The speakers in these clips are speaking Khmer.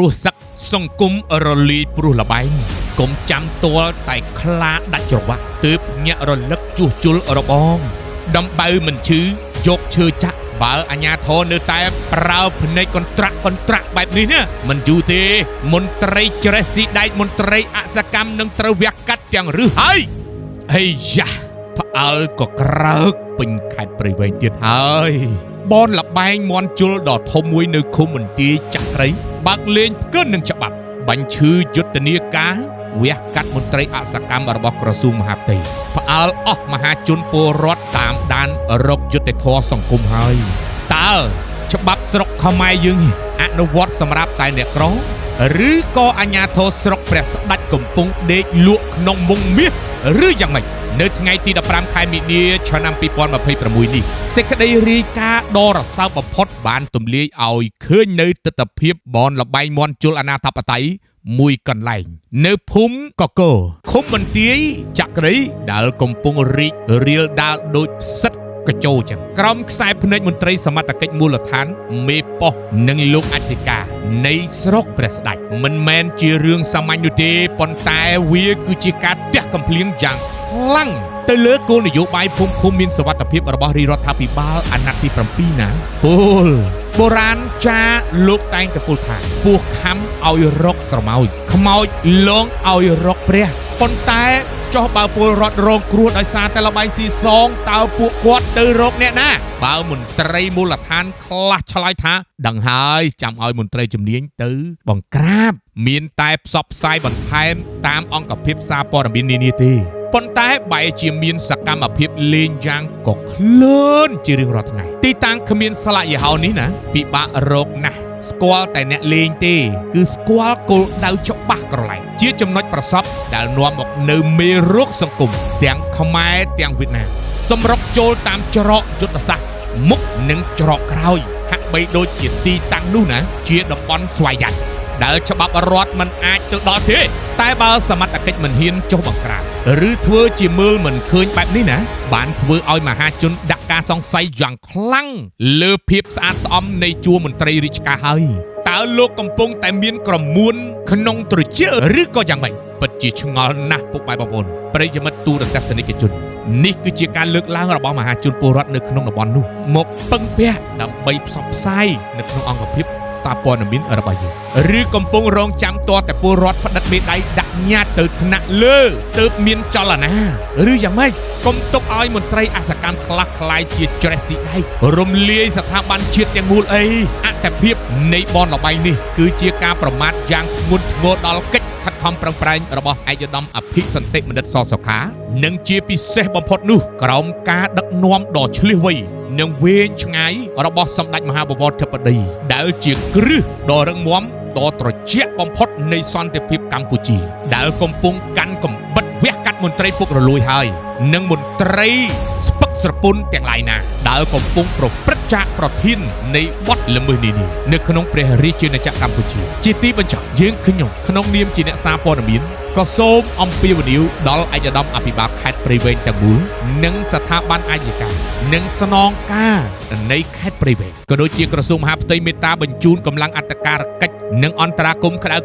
ោះសឹកសង្គមរលាយព្រោះល្បែងកុំចាំទាល់តែខ្លាដាច់ច្រវាក់ទើបញាក់រលឹកជួសជុលរបងដំបៅមិនឈឺយកឈើចាក់បើអាញាធរនៅតែប្រើភ្នែកកន្ត្រាក់កន្ត្រាក់បែបនេះណាមិនយូរទេមន្ត្រីច្រេះស៊ីដែកមន្ត្រីអសកម្មនឹងត្រូវវះកាត់ទាំងរឹសហើយហេយ៉ាផ្អើលក៏ក្រើកពេញខេត្តព្រៃវែងទៀតហើយបនលបែងមន់ជុលដ៏ធំមួយនៅឃុំមន្ទីរចក្រីបើកលេងផ្កិននឹងច្បាប់បាញ់ឈឺយុទ្ធនាការវះកាត់មន្ត្រីអសកម្មរបស់ក្រសួងមហាផ្ទៃផ្អើលអស់មហាជនពលរដ្ឋតាមដានរកយុត្តិធម៌សង្គមហើយតើច្បាប់ស្រុកខ្មែរយើងនេះអនុវត្តសម្រាប់តែអ្នកក្រឬក៏អាជ្ញាធរស្រុកព្រះស្ដេចកំពុងដេកលក់ក្នុងមុងមាសឬយ៉ាងម៉េចនៅថ្ងៃទី15ខែមីនាឆ្នាំ2026នេះសេចក្តីរាយការណ៍ដ៏រសើបបំផុតបានទម្លាយឲ្យឃើញនៅទិដ្ឋភាពបនលបែងមន់ជុលអនាធបត័យមួយកន្លែងនៅភូមិកកឃុំមន្ទាយចក្រីដែលកំពុងរីករាលដាលដូចផ្សិតកញ្ចោចឹងក្រោមខ្សែភ្នែកមន្ត្រីសមត្ថកិច្ចមូលដ្ឋានមេប៉ុស្តិ៍និងលោកអធិការនៃស្រុកព្រះស្ដេចមិនមែនជារឿងសាមញ្ញនោះទេប៉ុន្តែវាគឺជាការទះកំភ្លៀងយ៉ាងខ្លាំងទៅលើគោលនយោបាយភូមិឃុំមានសវត្ថភាពរបស់រាជរដ្ឋាភិបាលអាណត្តិទី7ណាពលបុរាណចាលោកតែងតែពោលថាពស់ខំឲ្យរកស្រមោចខ្មោចលងឲ្យរកព្រះប៉ុន្តែចុះបើពលរដ្ឋរងគ្រោះដោយសារតែលបែងស៊ីសងតើពួកគាត់ទៅរកអ្នកណាបើមន្ត្រីមូលដ្ឋានខ្លះឆ្លើយថាដឹងហើយចាំឲ្យមន្ត្រីជំនាញទៅបង្ក្រាបមានតែផ្សព្វផ្សាយបន្ថែមតាមអង្គភាពសារព័ត៌មាននានាទេប៉ុន្តែបែរជាមានសកម្មភាពលេងយ៉ាងក៏ក្លឿនជារៀងរាល់ថ្ងៃទីតាំងគ្មានស្លាកយីហោនេះណាពិបាករកណាស់ស្គាល់តែអ្នកលេងទេគឺស្គាល់គោលដៅច្បាស់ក្រឡែកជាចំណុចប្រសពដែលនាំមកនៅមេរោគសង្គមទាំងខ្មែរទាំងវៀតណាមសម្រុកចូលតាមច្រកយុទ្ធសាស្ត្រមុខនិងច្រកក្រោយហាក់បីដូចជាទីតាំងនោះណាជាតំបន់ស្វយ័តដែលច្បាប់រដ្ឋមិនអាចទៅដល់ទេតែបើសមត្ថកិច្ចមិនហ៊ានចុះបង្ក្រាបឬធ្វើជាមើលមិនឃើញបែបនេះណាបានធ្វើឲ្យមហាជនដាក់ការសង្ស័យយ៉ាងខ្លាំងលើភាពស្អាតស្អំនៃជួរមន្ត្រីរាជការហើយតើលោកកំពុងតែមានក្រមួនក្នុងត្រចៀកឬក៏យ៉ាងម៉េចពិតជាឆ្ងល់ណាស់ពុកម៉ែបងប្អូនប្រិយមិត្តទូរទស្សនិកជននេះគឺជាការលើកឡើងរបស់មហាជនពលរដ្ឋនៅក្នុងតំបន់នោះមកពឹងពាក់ដើម្បីផ្សព្វផ្សាយនៅក្នុងអង្គភាពសារព័ត៌មានរបស់យើងឬកំពុងរងចាំតតែពលរដ្ឋផ្តិតមេដៃដាក់ញត្តិទៅថ្នាក់លើទើបមានចលនាឬយ៉ាងម៉េចកុំទុកឲ្យមន្ត្រីអសកម្មខ្លះក្លាយជាច្រេះស៊ីដែករំលាយស្ថាប័នជាតិទាំងមូលអីអត្តភាពនៃបនលបែងនេះគឺជាការប្រមាថយ៉ាងធ្ងន់ធ្ងរដល់កិច្ចខិតខំប្រឹងប្រែងរបស់ឯកឧត្តមអភិសន្តិបណ្ឌិតសសុខានិងជាពិសេសបំផុតនោះក្រោមការដឹកនាំដ៏ឆ្លៀសវៃនិងវែងឆ្ងាយរបស់សម្ដេចមហាបវរធិបតីដែលជាគ្រឹះដ៏រឹងមាំដ៏ត្រជាក់បំផុតនៃសន្តិភាពកម្ពុជាដែលកំពុងកាន់កំបិតវះកាត់មន្ត្រីពុករលួយហើយនិងមន្ត្រីស្ពឹកស្រពន់ទាំងឡាយណាដែលកំពុងប្រព្រឹត្តចាកប្រធាននៃបទល្មើសនានានៅក្នុងព្រះរាជាណាចក្រកម្ពុជាជាទីបញ្ចប់យើងខ្ញុំក្នុងនាមជាអ្នកសារព័ត៌មានក៏សូមអំពាវនាវដល់ឯកឧត្តមអភិបាលខេត្តព្រៃវែងទាំងមូលនិងស្ថាប័នអាយកានិងស្នងការនៃខេត្តព្រៃវែងក៏ដូចជាក្រសួងមហាផ្ទៃមេត្តាបញ្ជូនកម្លាំងអត្តការកិច្ចនិងអន្តរាគមន៍ក្តៅៗ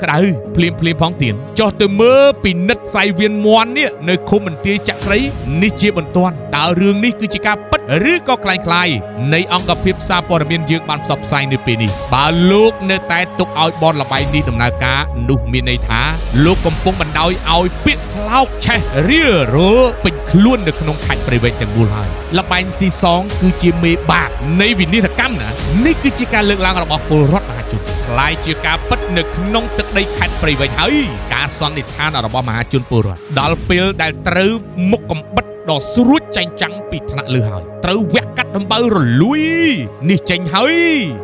ភ្លាមៗផងទៀតចុះទៅមើលពិនិត្យសៃវៀនមន់នេះនៅឃុំមន្ទាយចក្រីនេះជាបន្ទាន់តើរឿងនេះគឺជាការពិតឬក៏ក្លែងៗនៃអង្គភាពសារព័ត៌មានយើងបានផ្សព្វផ្សាយនៅពេលនេះបើលោកនៅតែទុកឲ្យបនលបែងនេះដំណើរការនោះមានន័យថាលោកកំពុងបណ្ដោយឲ្យពាក្យស្លោកឆេះរៀលរលពេញខ្លួននៅក្នុងខេត្តព្រៃវែងទាំងមូលហើយលបែងស៊ីសងគឺជាមេបាបនៃវិនិស្សកម្មណានេះគឺជាការលើកឡើងរបស់ពលរដ្ឋមហាជនក្លាយជាការពិតនៅក្នុងទឹកដីខេត្តព្រៃវែងហើយការសន្និដ្ឋានរបស់មហាជនពលរដ្ឋដល់ពេលដែលត្រូវមុខកំបិតដ៏ស្រួចចែងចាំងពីថ្នាក់លើហើយត្រូវវះកាត់ដំបៅរលួយនេះចេញហើយ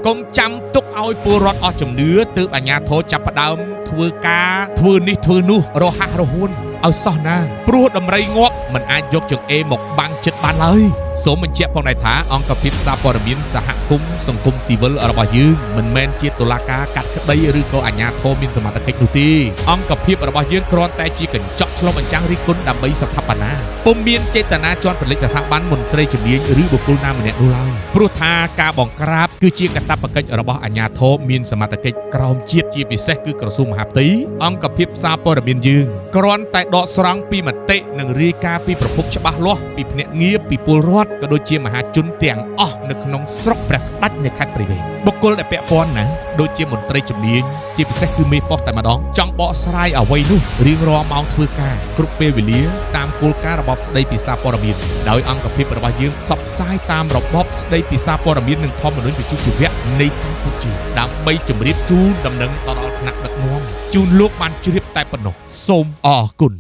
កុំចាំទុកឲ្យពលរដ្ឋអស់ជំនឿទើបអាជ្ញាធរចាប់ផ្ដើមធ្វើការធ្វើនេះធ្វើនោះរហ័សរហួនឲ្យសោះណាព្រោះដំរីងាប់ មិនអាចយកចង្អេរមកបាំងចិត្តបានឡើយសូមបញ្ជាក់ផងដែរថាអង្គភាពសារព័ត៌មានសហគមន៍សង្គមស៊ីវិលរបស់យើងមិនមែនជាតុលាការកាត់ក្តីឬក៏អាជ្ញាធរមានសមត្ថកិច្ចនោះទេអង្គភាពរបស់យើងគ្រាន់តែជាកញ្ចក់ឆ្លុះបញ្ចាំងរិះគន់ដើម្បីស្ថាបនាពុំមានចេតនាជន់ផលិតស្ថាប័នមន្ត្រីជំនាញឬបុគ្គលណាម្នាក់នោះឡើយព្រោះថាការបង្ក្រាបគឺជាកាតព្វកិច្ចរបស់អាជ្ញាធរមានសមត្ថកិច្ចក្រោមជាតិជាពិសេសគឺក្រសួងមហាផ្ទៃអង្គភាពសារព័ត៌មានយើងគ្រាន់តែដកស្រង់ពីមតិនិងរាយការណ៍ពីប្រភពច្បាស់លាស់ពីភ្នាក់ងារពីពលរដ្ឋក៏ដូចជាមហាជនទាំងអស់នៅក្នុងស្រុកព្រះស្ដេចនៃខេត្តព្រៃវែងបុគ្គលដែលពាក់ព័ន្ធណាដូចជាមន្ត្រីជំនាញជាពិសេសគឺមេប៉ុស្តិ៍តែម្ដងចង់បកស្រាយអ្វីនោះរៀងរាល់ម៉ោងធ្វើការគ្រប់ពេលវេលាតាមគោលការណ៍របបស្តីពីសារព័ត៌មានដោយអង្គភាពរបស់យើងផ្សព្វផ្សាយតាមរបបស្តីពីសារព័ត៌មាននិងធម្មនុញ្ញវិជ្ជាជីវៈនៃកម្ពុជាដើម្បីជម្រាបជូនដំណឹងដល់ថ្នាក់ដឹកនាំជូនលោកបានជ្រាបតែប៉ុណ្ណោះសូមអរគុណ។